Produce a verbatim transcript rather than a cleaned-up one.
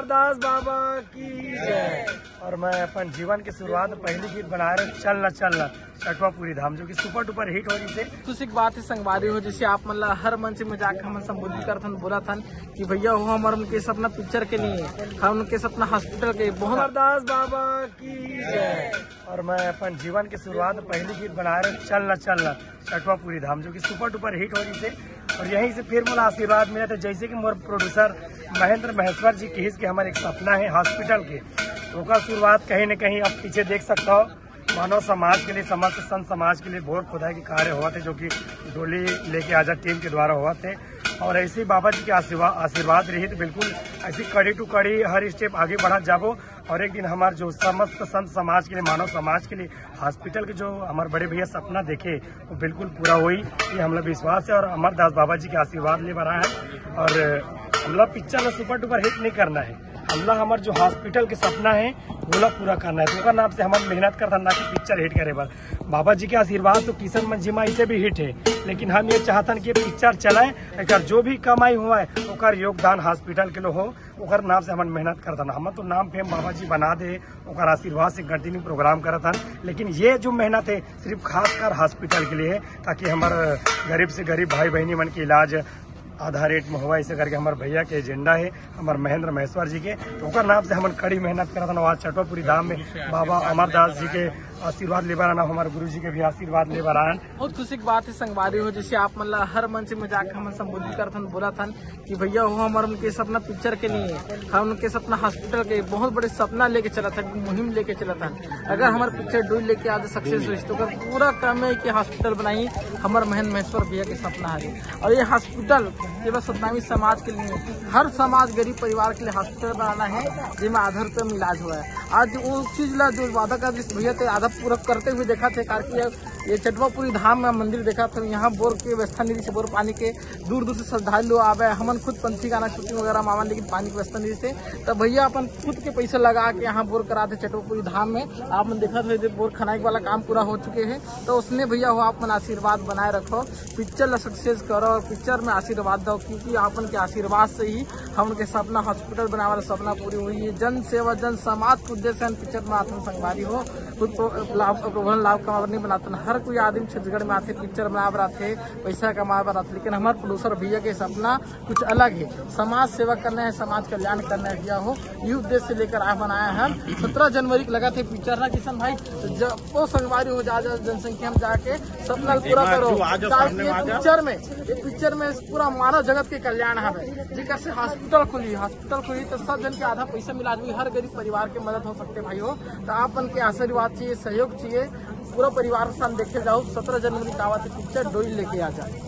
दास बाबा की जय। और मैं अपन जीवन के शुरुआत में पहली गीत बनाए रहे, चल ना चल ना चटवापुरी धाम, जो कि सुपर डुपर हिट हो रही से। खुशी की बात है संगवारी हो, जैसे आप मन ला हर मंच में जाके हमन संबोधित करथन, बोलथन कि भैया हो, हमर उनके सपना पिक्चर के नहीं है, हम उनके सपना हॉस्पिटल के। बहुत दास बाबा की जय। और मैं अपन जीवन के शुरुआत में पहली गीत बनाए रहे, चल ना चल ना चटवापुरी धाम, जो कि सुपर डुपर हिट हो रही से। और यहीं से फिर मोला आशीर्वाद मिला था, जैसे कि मोर प्रोड्यूसर महेंद्र महेश्वर जी किहिस कि हमारे एक सपना है हॉस्पिटल के, तो ओकर शुरुआत कहीं ना कहीं आप पीछे देख सकता हो। मानव समाज के लिए, समस्त संत समाज के लिए बहुत खुदाई के कार्य हुआ थे, जो कि डोली लेके आजा टीम के द्वारा हुआ थे। और ऐसे ही बाबा जी के आशीर्वाद, आशीर्वाद रही तो बिल्कुल ऐसी कड़ी टू कड़ी हर स्टेप आगे बढ़त जाबो। और एक दिन हमारे जो समस्त संत समाज के लिए, मानव समाज के लिए हॉस्पिटल के जो हमारे बड़े भैया सपना देखे, वो बिल्कुल पूरा होई, ये हमला विश्वास है। और अमरदास बाबा जी के आशीर्वाद ले बर आए हैं। और हमला पिक्चर में सुपर डुपर हिट नहीं करना है, हमला हमार जो हॉस्पिटल के सपना है, वोला पूरा करना है। तो ओकर नाम से हमन मेहनत करथन ना कि पिक्चर हिट करे बर। बाबा जी के आशीर्वाद तो किशन मंझी मा ऐसे भी हिट है, लेकिन हम ये चाहतन कि पिक्चर चलाए, एकर जो भी कमाई हुआ है, ओकर योगदान हॉस्पिटल के लिए हो, ओकर नाम से हमन मेहनत करथन। हमन तो नाम फेम बाबा जी बना दे, ओकर आशीर्वाद से कंटिन्यू प्रोग्राम करत हन। लेकिन ये जो मेहनत है, सिर्फ खासकर हॉस्पिटल के लिए है, ताकि हमारे गरीब से गरीब भाई बहनी मन के इलाज आधा रेट में हुआ, ऐसे करके हमारे भैया के एजेंडा है, हमारे महेंद्र महेश्वर जी के। तो ओकर नाम से हमन कड़ी मेहनत करत हन। आज चटवापुरी धाम में बाबा अमरदास जी के आशीर्वाद लेबर आना, हमारे गुरु जी के भी आशीर्वाद लेबर आन। बहुत खुशी की बात है संगवारी हो, जैसे आप मन ला हर मंच में जाके हमन संबोधित करथन, बोलथन कि भैया हो, हमर उनके सपना पिक्चर के नहीं है, हम उनके सपना हॉस्पिटल के। बहुत बड़े सपना लेके चलत हन, मुहिम लेके चलत हन। अगर हमार पिक्चर डोली लेके आज सक्सेस होइस, तो ओकर पूरा काम है कि हॉस्पिटल बनाई, हमार महेंद्र महेश्वर भैया के सपना है। और ये हॉस्पिटल केवल सतनामी समाज के लिए नहीं, हर समाज गरीब परिवार के लिए हॉस्पिटल बनाना है, जेमा आधा रुपये में इलाज हुआ है। आज वो चीज ला जो वादा कर जिस भैया थे, आधा पूरा करते हुए देखा थे, कारण कि ये, ये चटवापुरी धाम में मंदिर देखा था, यहाँ बोर के व्यवस्था नहीं रही से, बोर पानी के दूर दूर से श्रद्धालु आवे। हमन खुद पंथी गाना शूटिंग वगैरह में आवन, लेकिन पानी की व्यवस्था नहीं रही से, तब भैया अपन खुद के पैसा लगा के यहाँ बोर करा थे चटवापुरी धाम में। आप मन देखा थे, बोर खनाई वाला काम पूरा हो चुके हैं। तो उसने भैया हो, आप मन आशीर्वाद बनाए रखो, पिक्चर ला सक्सेस करो और पिक्चर में आशीर्वाद दो, क्योंकि आप मन के आशीर्वाद से ही हम उनके सपना हॉस्पिटल बनावे वाला सपना पूरी हुई है। जन सेवा, जन समाज के उद्देश्य से हम पिक्चर बनाथन संगवारी हो। खुद प्रो-, लाभ, प्रभु लाभ कमावर नहीं बनाथन। हर कोई आदमी छत्तीसगढ़ में आथे, पिक्चर बनावे बर आथे, पैसा कमावे बर आथे, लेकिन हमारे प्रोड्यूसर भैया के सपना कुछ अलग है। समाज सेवा करना है, समाज कल्याण करना है भैया हो, ये उद्देश्य लेकर आप बनाए हैं। सत्रह जनवरी को लगा थे पिक्चर ना किशन भाई, तो जब वो संगवारी हो जा, जा जनसंख्या में जाके सपना पूरा करो। ताकि ये पिक्चर में, ये पिक्चर में पूरा मानव जगत के कल्याण हवे। जेकर से हॉस्पिटल खुली, हॉस्पिटल खुली तो सब जन के आधा पैसा मिला दी, हर गरीब परिवार के मदद हो सकते भाई हो। तो आप मन के आशीर्वाद चाहिए, सहयोग चाहिए, पूरा परिवार के साथ देखे जाओ। सत्रह जनवरी का आवत पिक्चर डोली लेके आ जाए।